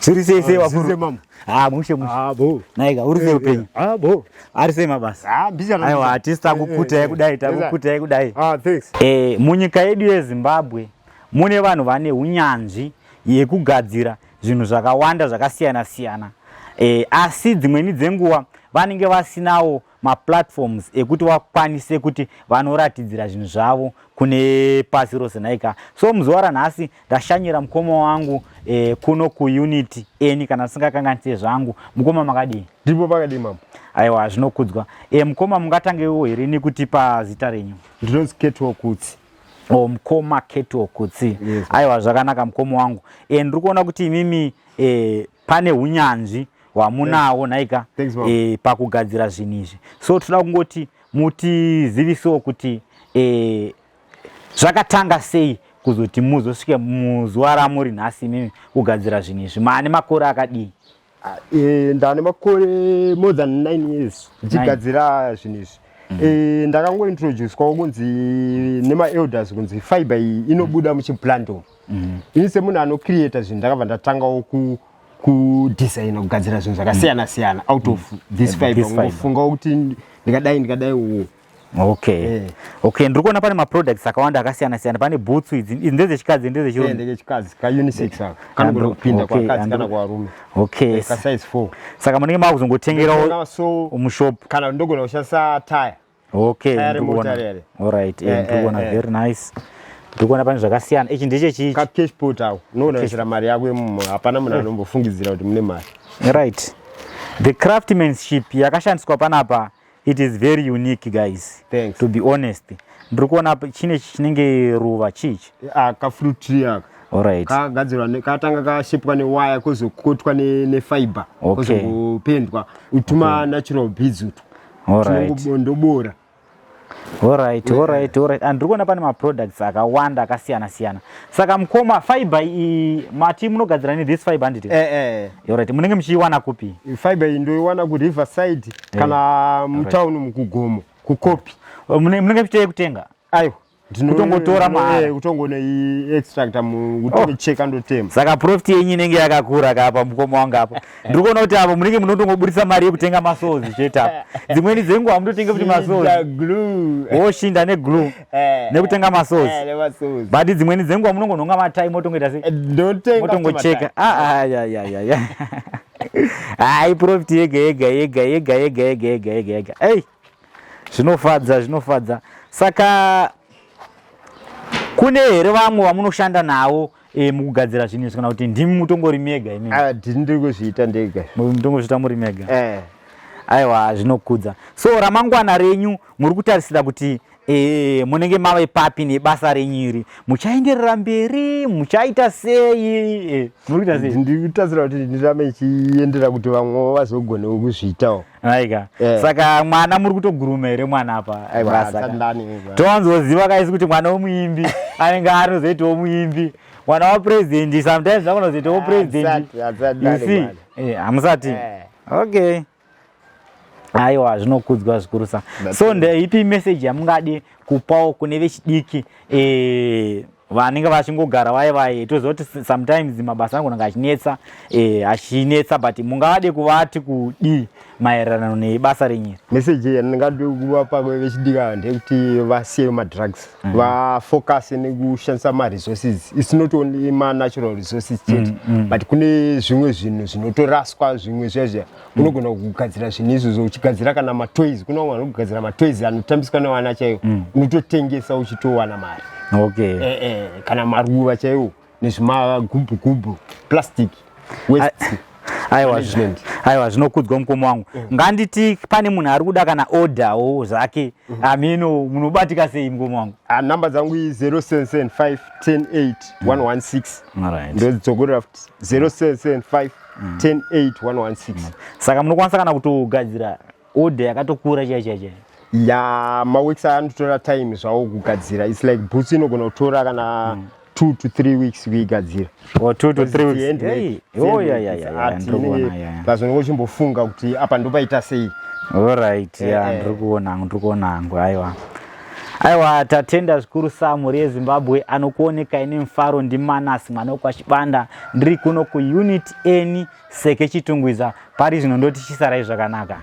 Zviri sei sei Zviri sei, wakuru? mama? Ah, mushe mushe. Ah, bo. Naika, uri sei upenyu? Ah, bo. Ari sei mabasa? Ah, mbijana. Aiwa, hatisi takukutai kudai, takukutai kudai. Ah, thanks. Munyika yedu yeZimbabwe mune vanhu vane unyanzvi yekugadzira zvinhu zvakawanda zvakasiyana siyana. Asi dzimweni dzenguva vanenge vasinawo maplatforms ekuti vakwanise kuti vanoratidzira zvinhu zvavo kune pasi rose nhaika. So muzuva ranhasi ndashanyira mukoma wangu kuno kuUnit N, kana ndisingakanganise zvangu. Mukoma, makadii? Ndipo pakadii, mama? Aiwa, zvinokudzwa. Mukoma, mungatangewo here nekutipa zita renyu? Ndinonzi Ketwo Kutsi. O, mukoma Ketwo Kutsi. Yes. Aiwa, zvakanaka mukoma wangu. Ndiri kuona kuti imimi pane unyanzvi hwamunawo nhaika Thanks, mama. Pakugadzira zvinhu izvi. So toda kungoti mutizivisewo kuti zvakatanga sei kuzoti muzosvike muzuva ramuri nhasi imimi kugadzira zvinhu izvi. Maane makore akadii? Ah, ndane makore more than 9 years ndichigadzira zvinhu izvi. Ndakangointroducwawo kunzi nemaelders kunzi fiber iyi inobuda muchiplant umu. Ini semunhu anocreata zvinhu ndakabva ndatangawo kudesigna, kugadzira zvinhu zvakasiyana siyana out of this fiber. This fiber. Ngofungawo kuti ndikadai ndikadai uwo. Okay, ndiri kuona pane maproducts akawanda akasiyana siyana. Pane bhutsu idzi, idzi ndedzechikadzi, ndedzechirume? Ndechikadzi, kaunisex aka kanogona kupinda kwakadzi kana kuvarume. Kasize 4. Saka munenge makuzongotengerawo So mushop? Kana ndogona kushandisa taya. Taya remota Ndikuona. rere. Alright, ndikuona. Very nice. Ndikuona pane zvakasiyana. Ichi ndechechichi? Kacash pot ako, unoona kuisira mari yako imomo, hapana munhu anombofungidzira kuti mune mari. Right, the craftsmanship yakashandiswa panapa, it is very unique, guys. Thanks. To be honest, ndiri kuona chine chinenge ruva chichi. Ah, kafruit tree aka. Kagadzirwa katanga kashepwa newaya, kozokotwa nefiber, kozongopendwa utuma natural beads utwu. Ndobora. Alright. And ndiri kuona pane maproducts akawanda akasiyana siyana. Saka mukoma, fiber iyi mati munogadzira nethis fiber, handiti? Eh. Alright, munenge muchiiwana kupi? Fiber iyi ndoiwana kuRiverside kana mutown mukugomo kukopi. Munenge muchitei kutenga? Aiwa. Kutongotora mahara? Kutongonoiextracta, kutongocheka, ndotema. Saka profit yenyu inenge yakakura kapa, mukoma wangu. Apa ndiri kuona kuti apo munenge munotongoburisa mari yekutenga masaws chete. Apa dzimweni dzenguva mutotenga futi masaws. Shinda glue. Woshinda neglue nekutenga masaws. Nemasaws. But dzimweni dzenguva munongonhonga matai, motongoita sei? Ndotenga. Motongocheka. Ah, ah, ya, ya, ya, ya. Hai, profit yega yega yega yega yega yega yega yega yega. Ei, zvinofadza, zvinofadza. Saka kune here vamwe vamunoshanda navo mukugadzira zvinhu izvi, kana kuti ndimi mutongori mega imimi? Ah, ndiri kuzviita ndega. Mutongozviita muri mega? Eh. Aiwa, zvinokudza. So ramangwana renyu muri kutarisira kuti munenge mave papi nebasa renyu iri? Muchaenderera mberi, muchaita sei? Muri kuita sei? Ndiri kutarisira kuti ndirambe ndichiendera kuti vamwewo vazogonewo kuzviitawo. Aika. Saka mwana muri kutoguruma here mwana apa? Aiwa, Basa. handisati ndane mwana. Towanzoziva kaisi kuti mwana wemuimbi anenge anozoitawo muimbi, mwana wapresident sometimes anozoitawo president. Handisati You ndane see? mwana. Hamusati? Eh. Okay, aiwa, zvinokudzwa zvikurusa. So ndeipi message yamungade kupawo kune vechidiki vanenge vachingogara vai vai? Toziva kuti sometimes mabasa anogona kunge achinetsa, achinetsa, but mungavade kuvati kudii maererano nebasa renyu iri? Message yandingade kuvapa vechidiki ava ndeyekuti vasiye madrugs, vafocuse nekushandisa maresources. It's not only manatural resources chete, but kune zvimwe zvinhu zvinotoraswa, zvimwe zviya zviya unogona kugadzira zvinhu izvozvo, uchigadzira kana matoys. Kuna vamwe vanogadzira matoys anotambiswa nevana chaiwo, unototengesa uchitowana mari. Kana maruva chaiwo nezvimagubhugubhu, plastic waste management. Aiwa, zvinokudzwa mukoma wangu. Nganditi pane munhu ari kuda kana orderwo zvake, ameno munobatika sei, mukoma wangu? Ah, namba dzangu i 0775 108 116. Ndodzokorera futi, 0775 108 116. Saka munokwanisa kana kutogadzira order yakatokura chaiyo chaiyo chaiyo? Ya, maworks aya anotora time zvawo kugadzira. It's like boots inogona kutora kana 2 to 3 weeks kuigadzira. Or 2 to 3 weeks? Handwork. Hey. Oh, yeah, ndiri kuona, yeah. Plus unenge uchimbofunga kuti apa ndopaita sei. Alright, yeah. Eh. Ndiri kuona hangu, ndiri kuona hangu. Aiwa. Aiwa, tatenda zvikuru sa mhuri yeZimbabwe. Anokuonekai nemufaro ndiManasi mwana wekwaChibanda. Ndiri kuno kuUnit N, Seke, Chitungwiza. Pari zvino ndoti chisarai zvakanaka.